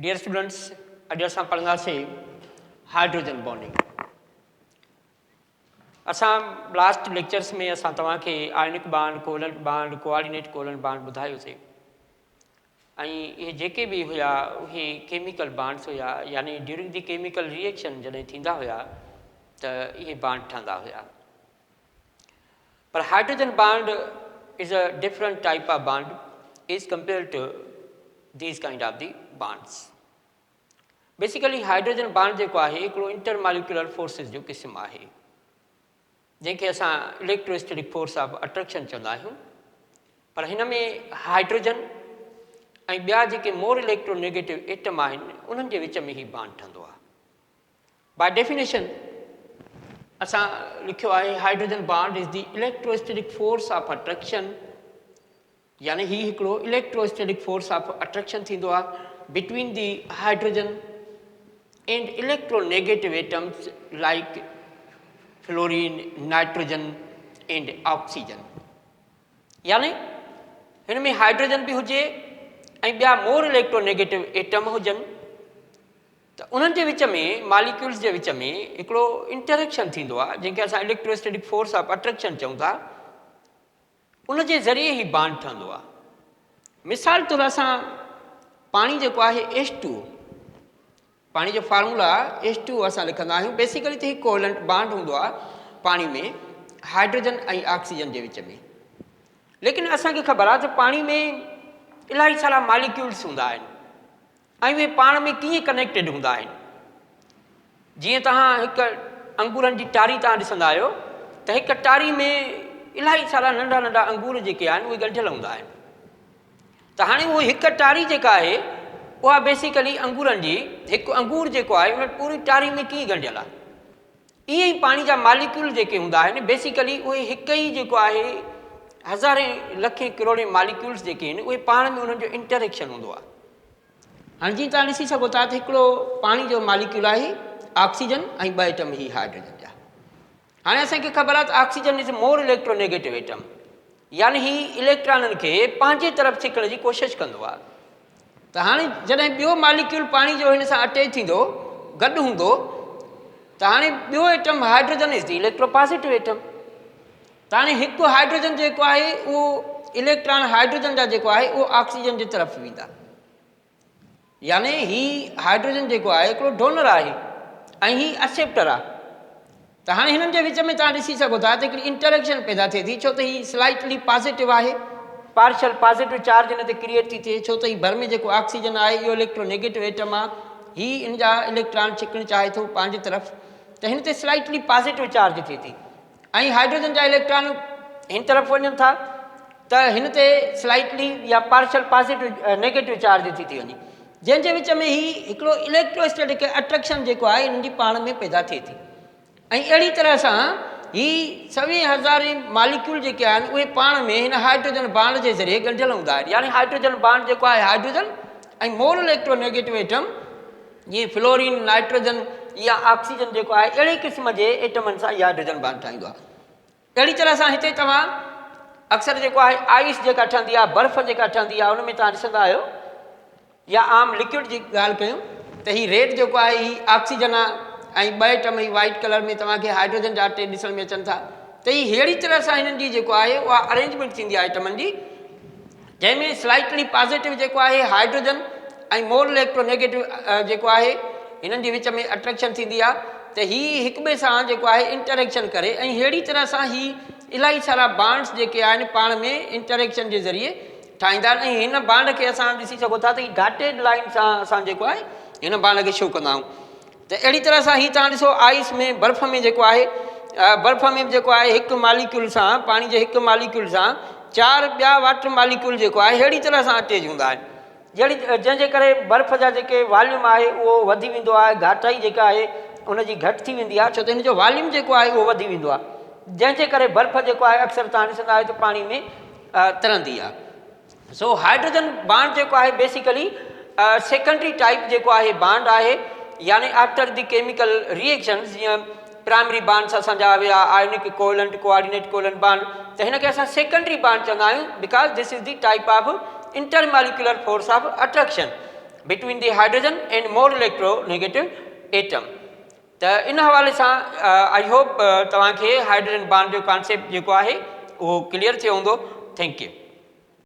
Dear students اڄ اسان پڙهنداسين هائڊروجن بانڊنگ. اسان لاسٽ ليڪچرس ۾ اسان توهان کي ionic bond, covalent bond, coordinate covalent bond ٻڌايوسين ۽ اهي جيڪي به هيا اهي ڪيميڪل بانڊس هيا يعني ڊيورنگ the chemical reaction جڏهن ٿيندا هيا ته اهي بانڊ ٺهندا هيا. پر hydrogen bond is a different type of bond as compare to these kind of the bonds. Basically hydrogen bond جيڪو آهي هڪڙو انٽر ماليڪيولر فورسز جو قسم آهي جنهن کي اسان اليڪٽروسٽيٽڪ فورس آف اٽريڪشن چوندا آهيون پر هن ۾ هائڊروجن ۽ ٻيا جيڪي مور اليڪٽرو نيگيٽو ايٽم آهن انهن جي وچ ۾ هي بانڊ ٺهندو آهي. By definition اسان لکيو آهي hydrogen bond is the electrostatic force of attraction يعني هي هڪڙو اليڪٽرواسٽيٽڪ فورس آف اٽريڪشن ٿيندو آهي between the hydrogen and electronegative atoms like fluorine, nitrogen and oxygen. يعني هن ۾ هائڊروجن به هجي ۽ ٻيا مور اليڪٽرونيگيٽو ايٽم هجن ته انهن جي وچ ۾ ماليڪيولز جي وچ ۾ هڪڙو انٽريڪشن ٿيندو آهي جنهن کي اسان اليڪٽرواسٽيٽڪ فورس آف اٽريڪشن چئون ٿا ان جي ذريعي هي بانڊ ٺهندو آهي. مثال طور اسان پاڻي جيڪو آهي ايڇ ٽو او پاڻي جو فارمولا ايڇ ٽو او اسان لکندا آهيون بيسيڪلي ته هي ڪوولنٽ بانڊ هوندو آهي پاڻي ۾ هائڊروجن ۽ آڪسيجن جي وچ ۾ ليڪن اسان کي خبر آهي ته پاڻي ۾ الاهي سارا ماليڪيولز هوندا آهن ۽ اهي پاڻ ۾ ڪيئن ڪنيڪٽيڊ هوندا آهن. جيئن توهان هڪ انگورن جي ٽاري توهان ڏسندا آهيو ته هڪ ٽاري ۾ الاهي سارا ننڍا ننڍا انگور جيڪي آهن اهي ڳنڍيل هوندا آهن ته هاڻي اهو هڪ ٽاري جيڪا آهي اها بيسيڪلي انگورن جي هڪ انگور جيڪو آهي ان پوري ٽاري ۾ ڪيئن ڳنڍيل آهي ائين ئي پاڻي جا ماليڪيول جيڪي هوندا آهن بيسيڪلي اهي هڪ ئي جيڪو آهي هزارين لکين ڪروڙين ماليڪيولز جيڪي آهن اهي پاڻ ۾ انهن جو انٽريڪشن هوندو آهي. هاڻي جيئن توهان ڏسي سگهو ٿا ته هڪڙو پاڻي جو ماليڪيول آهي آڪسيجن ۽ ٻه ايٽم هي هائڊروجن جا. هاڻي اسان کي خبر آهي ته oxygen is more electronegative atom يعني هي اليڪٽرانن کي پنهنجي طرف ڇڪڻ جي ڪوشش ڪندو آهي ته هاڻي جڏهن ٻيو ماليڪيول پاڻي جو هن سان اٽيچ ٿيندو گڏ هوندو ته هاڻي ٻيو atom hydrogen is the electropositive atom ته هاڻي هڪ هائڊروجن جيڪو آهي اهو اليڪٽران هائڊروجن جا جيڪو آهي اهو آڪسيجن جي طرف ويندا يعني هي هائڊروجن جيڪو آهي هڪڙو ڊونر آهي ۽ هي اڪسيپٽر آهي ته هاڻي هنن جي وچ ۾ توهان ڏسي سگهو ٿا ته هڪڙي انٽريڪشن پيدا ٿئي ٿي ڇو ته هي سلائٽلي پازيٽو آهي پارشل پازيٽو چارج هن تي ڪريئيٽ ٿي ٿئي ڇو ته هي ڀر ۾ جيڪو آڪسيجن آهي اهو اليڪٽرو نيگيٽو ايٽم آهي هي ان جا اليڪٽران ڇڪڻ چاهي ٿو پنهنجي طرف ته هن تي سلائٽلي پازيٽو چارج ٿئي ٿي ۽ هائڊروجن جا اليڪٽران هن طرف وڃن ٿا ته هن تي سلائٽلي يا پارشل پازيٽو نيگيٽو چارج ٿي ٿي وڃي جنهن جي وچ ۾ هي هڪڙو اليڪٽرواسٽيٽڪ اٽريڪشن جيڪو آهي انهن جي پاڻ ۾ پيدا ٿئي ٿي ۽ اهڙي طرح سان هي سوين هزارين ماليڪيول جيڪي آهن اهي پاڻ ۾ هن هائڊروجن بانڊ جي ذريعي ڳنڍيل هوندا آهن يعني هائڊروجن بانڊ جيڪو آهي هائڊروجن ۽ مور اليڪٽرونيگيٽو ايٽم جيئن فلورين، نائٽروجن يا آڪسيجن جيڪو آهي اهڙي قسم جي ايٽمن سان اها هائڊروجن بانڊ ٺاهيندو آهي. اهڙي طرح سان هتي توهان اڪثر جيڪو آهي آئس جيڪا ٺهندي آهي برف جيڪا ٺهندي آهي ان ۾ توهان ڏسندا آهيو يا عام لڪوڊ جي ڳالهه ڪيون ته هي ريڊ جيڪو آهي هي آڪسيجن آهي ۽ ٻه ايٽم هي وائٽ ڪلر ۾ توهان کي هائڊروجن جا ٽي ڏسڻ ۾ اچن ٿا ته هي ههڙي طرح سان هنن جي جيڪو آهي اها ارينجمينٽ ٿيندي آهي ايٽمن جي جنهن ۾ سلائٽلي پازيٽو جيڪو آهي هائڊروجن ۽ مور اليڪٽرو نيگيٽو جيڪو آهي هنن جي وچ ۾ اٽريڪشن ٿيندي آهي ته هي هڪٻئي سان جيڪو آهي انٽريڪشن ڪري ۽ ههڙي طرح سان هي الاهي سارا بانڊس جيڪي آهن پاڻ ۾ انٽريڪشن جي ذريعي ٺاهيندا آهن ۽ هن بانڊ کي اسان ڏسي سگهو ٿا ته هي ڊاٽيڊ لائن سان اسان جيڪو آهي هن بانڊ کي شو ڪندا آهيون ته اهڙي طرح سان هي توهان ڏسو آئس ۾ برف ۾ جيڪو آهي برف ۾ به جيڪو آهي هڪ ماليڪيول سان پاڻي جي هڪ ماليڪيول سان چار ٻيا واٽر ماليڪيول جيڪو آهي اهڙي طرح سان اٽيچ هوندا آهن جهڙي جنهن جي ڪري برف جا جيڪي واليوم آهي اهو وڌي ويندو آهي گهاٽائي جيڪا آهي ان جي گهٽ ٿي ويندي آهي ڇو ته هن جو واليوم جيڪو آهي اهو وڌي ويندو آهي جنهن جي ڪري برف جيڪو آهي اڪثر توهان ڏسندا آهيو ته پاڻي ۾ ترندي آهي. سو هائڊروجن بانڊ جيڪو آهي بيسيڪلي سيڪنڊري ٽائيپ جيڪو آهي بانڊ آهي يعني آفٽر the chemical reactions جيئن پرائمري بانڊس اسان جا هيا ionic covalent coordinate covalent bond ته هن کي اسان سيڪنڊري بانڊ چوندا آهيون because this is the type of intermolecular force of attraction. Between the hydrogen and more electronegative atom. ته ان حوالي سان I hope توهان کي هائڊروجن بانڊ جو ڪانسيپٽ جيڪو آهي اهو ڪليئر ٿيو هوندو. Thank you.